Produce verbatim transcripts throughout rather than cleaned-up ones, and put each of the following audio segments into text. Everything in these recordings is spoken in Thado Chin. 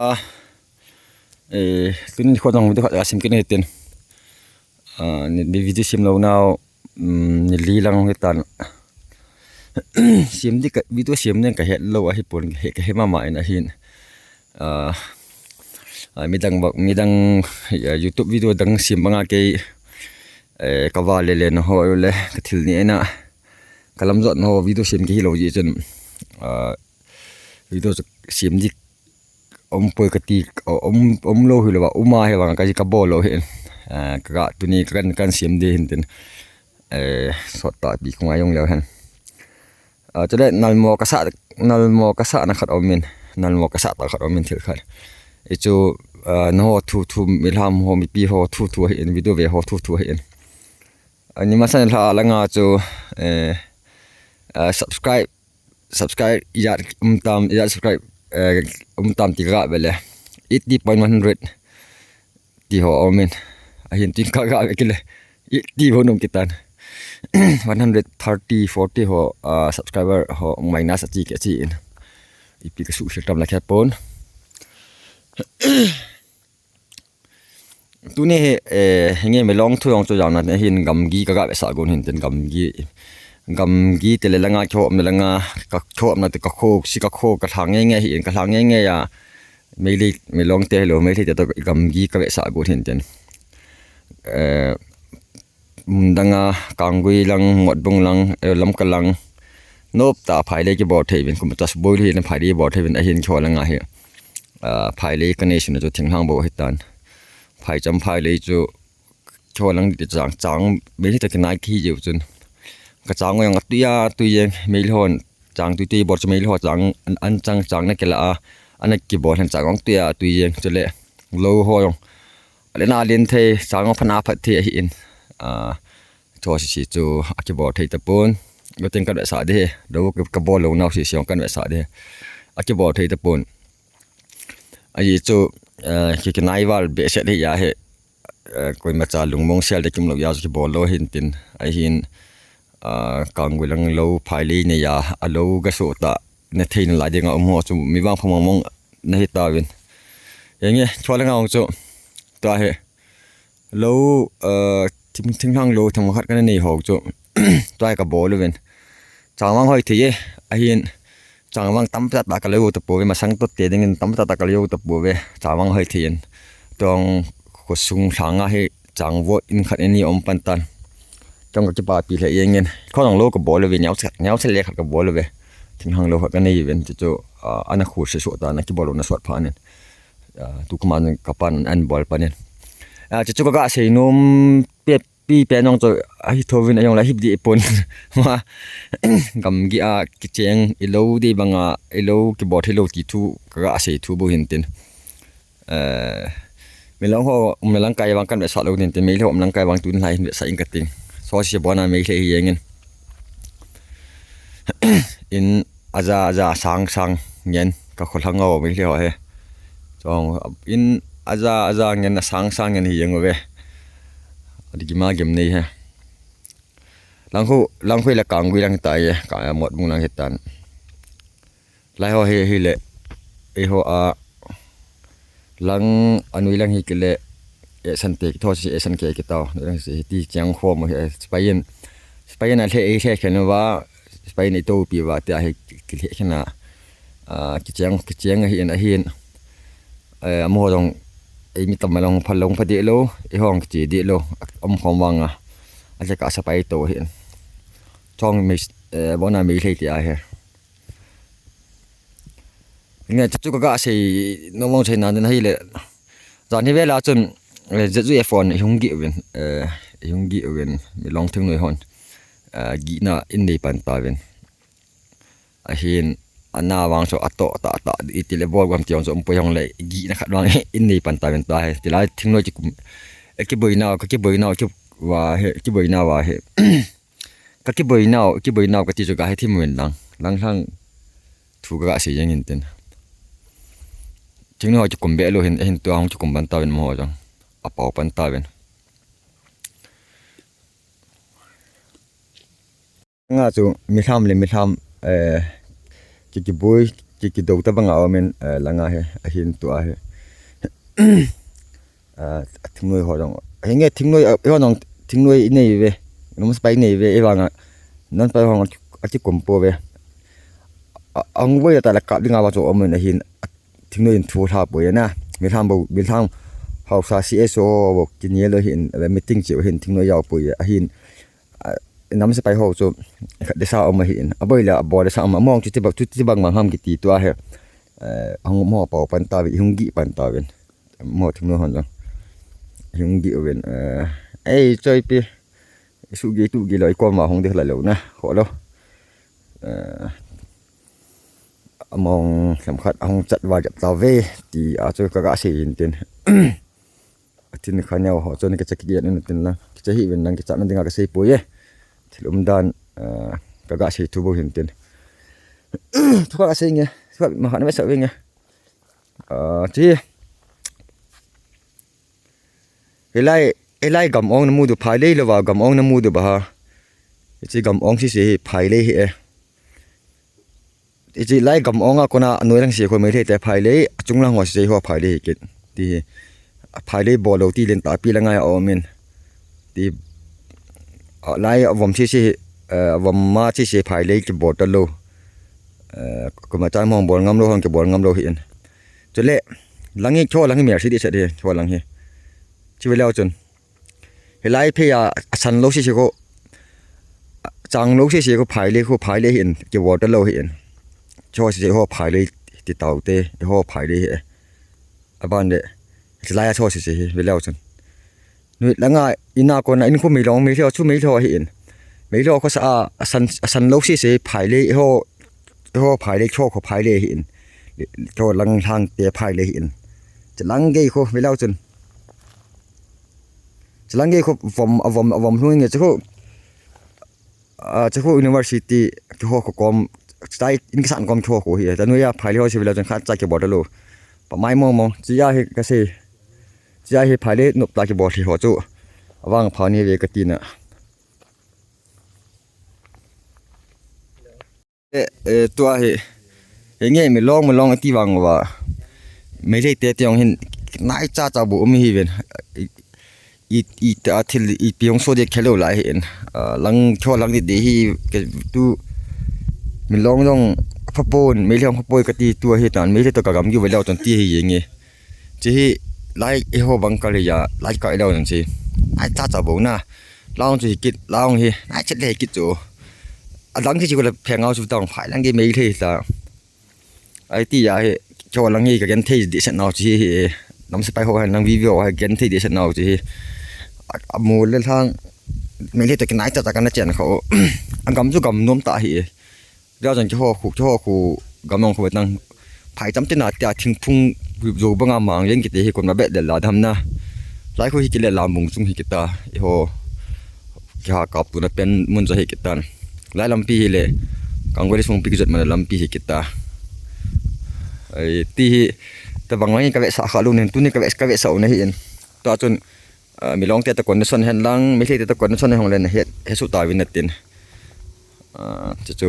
Ah, eh, tuni nikho jong video khat sem kit hitin. Ah, ni, ni video sem lou nau, um, ni li lang hitan. Sem di ka, video sem ding kahet lou ahipon, he, kahe mama in ahin. Ah, ah, midang bak, midang, ah, YouTube video dang sem banga kei, eh, kava le le na ho le, kathil ni ena, kalam jot na ho video sem kei hilou ji chun, ah, video sem di um poi kati, um, um lou hilou va, um ahi vang kaji kabol lou hin. Ah, ka, tuni kan, kan sem di hin tin. Eh, sot tahpi kong a jong leu hen. Ah, chule nalmo kasa, nalmo kasana khat um in, nalmo kasatah khat um in thil khat. Hichu, ah, naho thu thu, milham ho, mipi ho thu thu ahin, video ve ho thu thu ahin. Ani masa nilhah langa chu, eh, ah, subscribe, subscribe ijat um tam, ijat subscribe, eh, um tam ti kagave le. Eighty point one hundred ti ho um in. Ahin tin kagave kit le. Eighty ho um kitan. One hundred thirty, forty ho, ah, subscriber ho minus achi kei achi in. Ipi kasuhthei tam la khe pon. Tuni hi, eh, hinge milong thu jong chu jana hin gamgi kagavesah gon hin tin gamgi. Gamgi tile langa kihopna langa, ka kihopna te kakho, si kakho, kalhang nge nge hin, kalhang nge nge a. Meilhei, milong te hilou, Meilhei te toh gamgi kavesah gon hin tin. Eh, mundanga, Kanggui lang, Motbung lang, eh, Lamka lang. Nop tah phailei kibol thei uvin, kum chas boi hi na phailei kibol thei uvin, ahin kihol langa hi. Ah, phailei kanei suna chu thinglhang bou hitan. Phaicham phailei chu kihol lang ti chang, chang, Meilhei toh kinai kihi jiu chun. Kachang jong atui a, tui jeng, Meilhei hon, chang tui tui bol chu Meilhei ho chang, an, an chang, chang na kila a, ana kibol hen chang jong tui a, tui jeng, chule. Lou ho jong. Alen alen thei, chang jong phat na phat thei ahin. Ah, Thu sisi chu akibol thei tapon. Lou teng kanvesah ding hi. Lou kabol lou nau sisi jong kanvesah ding hi. Akibol thei tapon. Ahi chu, eh, ki, kinai val behseh hi ahi. Eh, koimacha lungmong sel ding kimlou jeh a chu kibol lou hin tin. Ahin, ah, Kanggui lang lou phailei nei a, alou gasoh tah na thei nalai dinga um ho chu mi vangpha mong mong nahi tauvin. Henge, chua langa jong chu. Tua hi. Lou, eh, thing, thinglhang lou, thing khat kana nei ho chu. Tua hi kabol uvin. Changvang hoi thei e, ahin. Changvang tamtah tah kalou tapouve, masang toh te dingin tamtah tah kalou tapouve. Changvang hoi thei in. Tong khosung lhanga hi changvo in khat in ni um pan tan. Tong kakipapi lheh jengin. Khonung lou kabol uve, neocha, neocha le khat kabol uve. Thinglhang lou khat kanei uvin, chu chu, ah, ana khu se so tan, akibol louna sot phat in. Ah, tukum a kapan an bol pan in. Ah, chu chu kaga sei nom pe, pi pen jong chu ahi thouvin ajong la hip dih pon. Ma, gamgi a kicheng, ilou ding banga, ilou kibol thei lou ti thu, kaga sei thu bou hin tin. Eh, milong ho, um lang kai vang kanvesah lou din tin, Meilhei ho um lang kai vang tun lai hin vetsah ing kating. Sosi bona Meilhei hi jengin. In aja, aja, sang, sang, ngen, kakholhang ho, Meilhei ho hi. Chong, in aja, aja, ngen, asang, sang, ngen hi jeng uve. Adi gima gim nei hi. Langkhu, Langkhu le Kanggui lang tai e, ka Motbung lang hitan. Lai ho hi, hile, eiho a, lang, anui lang hi kile, esan te, kitho si esan ke kitao, lang si hiti cheng khom hi, eh, sipai in, sipai in alhe, eilhe khen uva, sipai in itopi uva, tia hi, kilhe khen a, ah, kicheng, kicheng ahin, ahin, eh, amaho jong, eimi tam long pha long pha deh lou, eiho jong kiche deh lou, um khom vanga, alhe ka sipai to ahin. Chong Mei, eh, bona Meilhei ti ahi. Nge, chu chu kaga sei, nom mong sei nan den ahile. Jan hi vela chun, eh, Z U F one ihung gih uvin, eh, ihung gih uvin, milong thingnoi hon, eh, gihna in nei pan tauvin. Ahin, ana vang chu ato ta ta, itile bol gam ti jong chu um poi jongle, gihna khat vang in nei pan tauvin tua hi. Tilai thingnoi kikum, eh, kiboinau, kakiboinau, ki, va hi, kiboinau va hi. Kakiboinau, kiboinau kati chu kahe thim uvin lang. Lang lang thu kaga sei jeng in tin. Thingnoi ho kikum be lou hin, ahin tua hung kikum pan tauvin amaho jong. Apao pan tauvin. Nga chu milham le milham, eh, ki, kiboi, ki, kidou tabang a um in, eh, langa hi, ahin tua hi. Eh, thingnoi ho jong. Hinge thingnoi, eh, ho jong thingnoi inei ve. Nung spai inei ve, ivanga. Nung spai ho jong ati, ati kum po ve. A, ang voi ta la kap dinga va cho um in ahin. Thingnoi in thu lha poi na. Milham bo, milham haosa C S O bo, kini lo hin, eh, meeting cheu hin thingnoi jao poi ahin. Ah, nam sepai ho chu, khat desa um ahin. Aboi le, abol desa um. Among chu tibang, chu tibang mang ham kiti tua hi. Eh, hung mo pau pan ta ve, hung gi pan ta ve. Mo thingnoi hon jong. Hung gi ven, eh, ei, choi pi. Su gi tu gi lo, i kom ma hung de la lo na. Ho lo. Eh, among lam khat, ahung chat va jap ta ve. Ti a chu ka ga sei hin tin. Atin kha neo ho chun kicha kigen in tin lang. Kicha hi ven lang kicha na dinga ka sei poi e. Thil um dan, eh, ka ga sei thu bo hin tin. Thu ka ga sei nge. Thu ma khan ve sa ve nge. Ah, chi. Hilai, hilai gam ong na mu du phai lei lo va gam ong na mu du ba ha. Chi gam ong si si hi phai lei hi e. Hiche lai gam ong a kona anoi lang se kho Meitei te phai lei, achung lang ho se ho phai lei kit. Ti hi. Phai lei bol lou ti len tapi la ngai a um in. Ti, a, lai avom se se, eh, avom ma se se phai lei kibol ta lou. Eh, kuma chan mong bol ngam lou hon kibol ngam lou hi in. Chule, lang hi cho lang hi mer si di sa di, cho lang hi. Chi ve leu chun. Hilai phei a, asan lou sese kho. Chang lou sese kho phai lei kho phai lei hi in, kibol ta lou hi in. Cho sese ho phai lei ti tau te, ho phai lei hi. Aban de, hilai a cho sese hi, ve leu chun. Nui langa, ina kona, in kho Meilhong, Meilhong, chu Meilhong hi in. Meilhong kho sa a, asan, asan lou sese phai lei ho, ho phai lei, cho kho phai lei hi in. Cho lang lang te phai lei hi in. Chi lang gei kho, ve leu chun. Chilang gei kho vom, avom, avom hlung nge chi kho. A, chi kho university, chi kho kho kom, chai in kisan kom chi kho kho hi. Tanu ya phai lei ho si ve leu chun khat cha kibol ta lou. Pa mai mong mong, chi ya hi ka sei. Chi ya hi phai lei nop ta kibol lei ho chu. Avang pha ni ve ka ti na. Eh, eh, tua hi, hi nge Meilhong, Meilhong ati vang uva. Meitei te tiang hin, nai cha cha bu um hi ven. I, i, i ta thil, ipi hung so de khelou lai hin. Ah, lang cho lang di de hi, ke tu, Meilhong jong, pha pon, Meilhong pha poi kati tua hi tan, Meitei to ka gam gi ve leu tan ti hi nge. Chi hi, lai, i ho bang ka le ya, lai ka i leu tan chi. Nai cha cha bu na. Lang chu hi kit, lang hi, nai chet le hi kit chu. Adang chi chi ko le pheng au chu tang phai lang ge Meitei ta. Ai ti ya hi, cho lang hi ka gen thei di set nau chi hi. Nam sepai ho han lang video ha gen thei di set nau chi hi. A, amu le lang Meitei to kinai ta ta kana chen kho. Agam chu gam nom ta hi. Leu chun keiho khu, keiho khu, gam ong khu tang. Phai tam tina tia thingphung, zo banga mang jeng kiti hi kon ma bet del la dam na. Lai khu hi kile la mung chung hi kita. Eiho, keiha kap tuna pen mun cha hi kita. Lai lampi hi le, Kangveli sung pi kijot mana lampi hi kita. Ai, ti hi, tabang lang hi ka vetsah kha lou nen, tuni ka ve, ka vetsah u na hi in. Tua chun, Ah, Meilhong te ta condition hen lang, Meitei te ta condition hen hong len het, he su ta vin na tin. Ah, chu chu,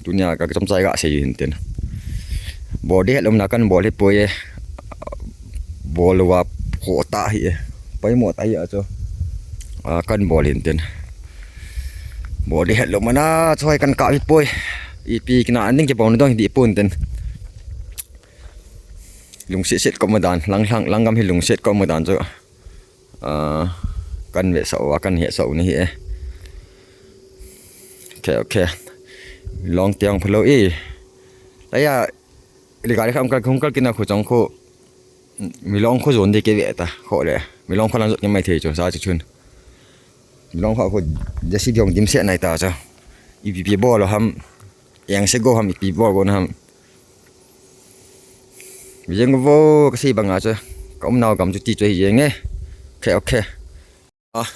tunia ka chom chai ga sei hin tin. Bol di het lom na kan bol hi poi e. Bol wa kho ta hi e. Poi mo ta hi a chu. Ah, kan bol hin tin. Bol di het lom na, choi kan ka hi poi. Ipi kina an ding ki bol na dong di pon tin. Lungset set ko ma dan, lang lang, lang gam hi lungset ko ma dan chu. Ah, kan vetsah u, kan hetsah u ni hi e. Okay, okay. Meilhong tiang phalou e. Taya, le gari kham kal, khum kal kina khu chang khu. Meilhong khu zon de ke ve ta, khu le. Meilhong khu lang zot ke mai thei chu, sa chu chun. Meilhong khu khu, jesi diong dim se nai ta cha. Ipi pi bol ham. Yang se go ham, ipi bol go ham. Jeng vo ka sei banga chu. Ka um nau gam chu ti chu hi jeng e. Okay, okay. Ah.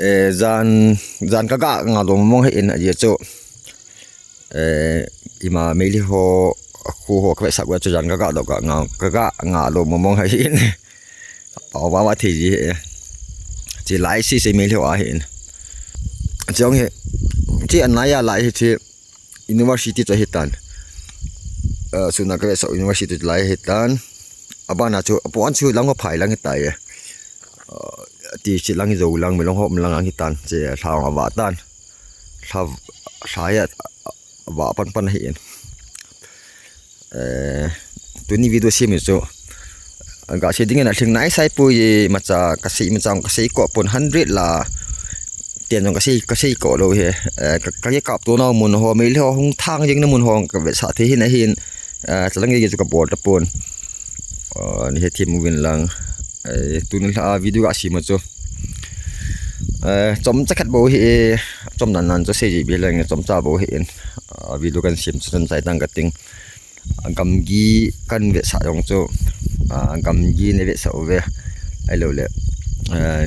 Eh, jan, jan ka ga nga lou mong mong hi in a ji chu. Eh, ima Meitei ho, khu ho ka vetsah u chu jan ka ga lou ka nga, ka ga nga lou mong mong hi in. Pau va va thei ji e. Chi lai si se Meitei ho a hi in. Chi ong hi. Chi an nai a lai hi chi. University chu hi tan. Suna kavetsah university lai hitan. Abana chu apu an chu lang ho phai lang hitai e. Ti chi lang, Zo lang, Milong ho lang ang hitan. Che lha ang ava tan. Lha, lha ya ava pan pan hi in. Tuni video sem chu, gasei dingin alhing nai sai poi, imacha kasei, imacha kasei ko pon, hundred la ten jong kasei, kasei ko lou hi. Ka, kakap to na mun ho, Meitei ho hung thang jing na mun ho kavetsah thei hin ahin. Chalang ge chu kabol tapon. Ni hethem uvin lang. Tuni lha video gasem chu, chomcha khat bou hi, chomna nan chu sei ji be lang, chomcha bou hi in. Video kan sem chu chan chai tang kating. Gamgi kan vetsah jong chu, gamgi nei vetsah uve. Ahilouleh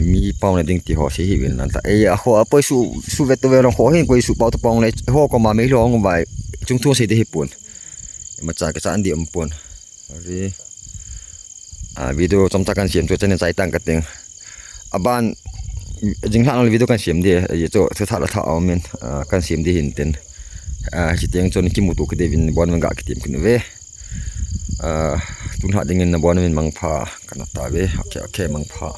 mi pauna ding ti ho sei hi uvin lang ta. Akho apoi su, su vet to ve lang, kho hin koi su pau to pong le, ho koma Meitei ho hung vai, chung thu sei de hi pon. Imacha kichan di um pon. Video chomcha kan sem chu chan chai tang kating. Aban, jinglhah nang le video kan sem di, ahi chu, thutha la tha aumin, kan sem di hin tin. Hiche teng chun kimuto kit diuvin nabon uvin ga kitem kit uve. Tun lha dingin nabon uvin mangpha kana tao ve. Ok, ok, mangpha.